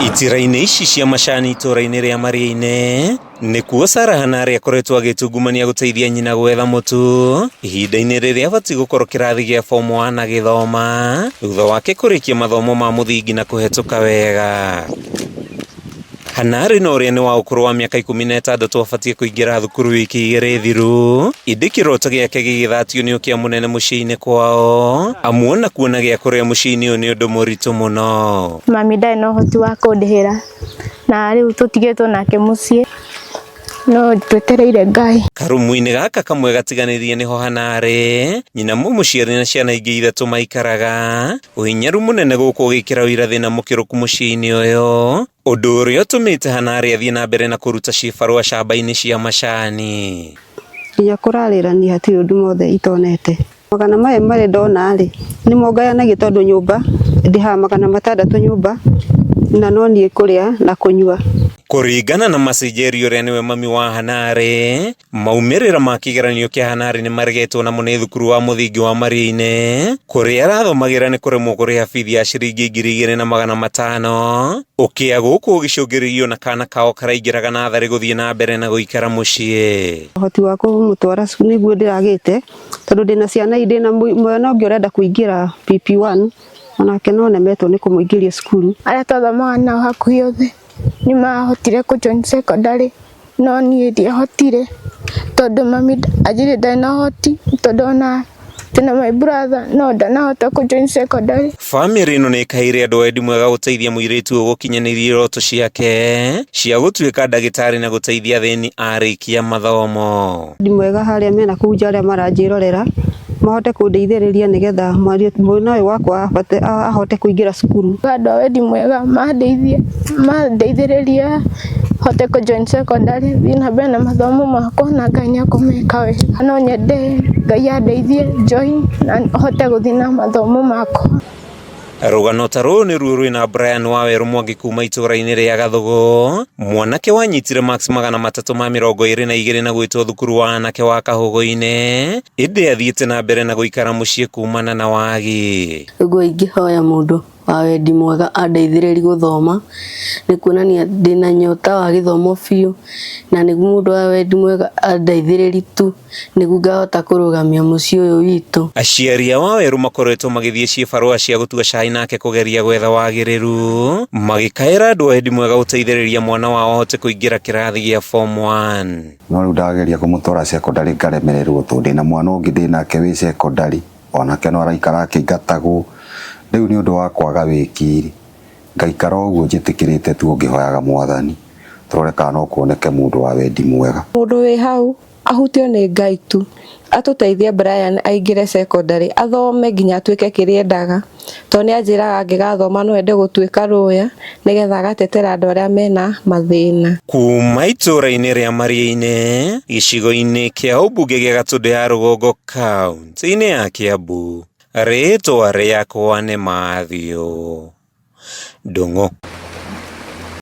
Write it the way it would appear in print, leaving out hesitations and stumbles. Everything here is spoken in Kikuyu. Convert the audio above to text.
Itira-inĩ ici cia macani itũra-inĩ rĩa Maria-inĩ nĩkuo Sarah Hanari akoretwo agĩtungumania gũteithia nyina gwetha mũtu ihinda-inĩ rĩrĩa abatiĩ gũkorwo kĩrathi gĩa form 1 agĩthoma thutha wake kũrĩkia mathomo ma mũthingi na kũhetũka wega. Hanari na ũrĩa nĩ wa ũkũrũ wa mĩaka 16 abatiĩ kũingĩra thukuru wiki 2 thiru ĩndĩ kĩroto gĩake gĩgĩthatio nĩ ũkĩa mũnene mũciĩ-inĩ kwao amu ona kuona gĩa kũrĩa mũciĩ-inĩ ũyũ nĩ ũndũ mũritũ mũno. Mami ndarĩ na ũhoti wa kũndĩhĩra na rĩu tũtigĩtwo nake mũciĩ no twetereire Ngai. Karumu-inĩ gaka kamwe gatiganĩrie nĩho Hanarĩ, nyina mũmũciari na ciana ingĩ ithatũ maikaraga. Ũhinyaru mũnene gũkũ ũgĩkĩra ũira thĩna mũkĩrũku mũciĩ-inĩ ũyũ, ũndũ ũrĩa ũtũmĩte Hanarĩ athiĩ na mbere na kũruta cibarũa camba-inĩ cia macani. Nginya kũrarĩra niĩ hatirĩ ũndũ mothe itonete. Magana maya marĩa ndona rĩ, nĩmo ngayanagia tondũ nyũmba ndĩhaga 600 nyũmba na no niĩ kũrĩa na kũnyua. Kũringana na Mercy Njeri ũrĩa nĩwe mami wa Hanarĩ, maumĩrĩra ma kĩgeranio kĩa Hanarĩ nĩ maregetwo namo nĩ thukuru wa mũthingi wa Maria-inĩ kũrĩa arathomagĩra nĩ kũremwo kũrĩha bithi ya ciringi 2500 ũkĩa gũkũ ũgĩcũngĩrĩrio na kana kao karaingĩraga natharĩ gũthiĩ na mbere na gũikara mũciĩ. Ũhoti wa kũmũtwara cukuru nĩguo ndĩragĩte tondũ ndĩna ciana ndĩna mwana ũngĩ ũrenda kũingĩra PP1 onake no nemetwo nĩ kũmũingĩria cukuru. Arĩa twathomaga nao hakuhĩ othe nĩ mahotire kũ join secondary no niĩ ndiahotire tondũ mami anjĩrire ndarĩ na ũhoti tondũ ona ndĩna my brother no ndanahota kũ join secondary. Bamĩrĩ ĩno nĩ ĩkaĩire andũ a wendi mwega gũteithia mũirĩtu ũyũ gũkinyanĩria iroto ciake cia gũtuĩka ndagĩtarĩ na gũteithia athĩni arĩkia mathomo. Wendi mwega harĩa mena kũu nja arĩa maranjĩrorera mahote kũndeithĩrĩria nĩgetha mwana ũyũ wakwa ahote kũingĩra cukuru. Andũ a wendi mwega mandeithie mandeithĩrĩrie hote kũ join secondary thiĩ na mbere na mathomo makwa na Ngai nĩ ekũmeka wega. No nyende Ngai andeithie join na hote gũthiĩ na mathomo makwa. Rũgano ta rũrũ nĩruo rwĩna Brian Wawerũ Mwangi kuma itũra-inĩ rĩa Gathũgũ, mwanake wanyitire marks 322 na gwĩtwo thukuru wa anake wa Kahũgũ-inĩ, ĩndĩ athiĩte na mbere na gũikara mũciĩ kumana na wagi. Ũguo ingĩhoya mũndũ wa wendi mwega andeithĩrĩrie gũthoma, nĩ kuonania ndĩna nyota wa gĩthomo biũ, na nĩguo mũndũ wa wendi mwega andeithĩrĩrie tu nĩguo ngahota kũrũgamia mũciĩ ũyũ witũ. Aciari a Wawerũ makoretwo magĩthiĩ cibarũa cia gũtua cai nake kũgeria gwetha wagĩrĩru, magĩkaĩra andũ a wendi mwega gũteithĩrĩria mwana wao ahote kũingĩra kĩrathi gĩa form 1. No rĩu ndageria kũmũtwara secondary ngaremererwo tondũ ndĩna mwana ũngĩ ndĩnake wĩ secondary onake no araikara akĩingatagwo. Rĩu nĩ ũndũ wa kwaga wĩki-rĩ, ngaikara ũguo njĩtĩkĩrĩte tu o ngĩhoyaga Mwathani tũrore kana no kuoneke mũndũ wa wendi mwega. Mũndũ wĩ hau ahutio nĩ Ngai tu atũteithie Brian aingĩre secondary athome nginya atuĩke kĩrĩa endaga tondũ nĩ anjĩraga angĩgathoma no ende gũtuĩka lawyer nĩgetha agatetera andũ arĩa mena mathĩna. Kuma itũra-inĩ rĩa Maria-inĩ gĩcigo-inĩ kĩa ũmbunge gĩa Gatũndũ ya Rũgongo kaunti-inĩ ya Kiambu, rĩtwa rĩakwa nĩ Matthew Ndung'u.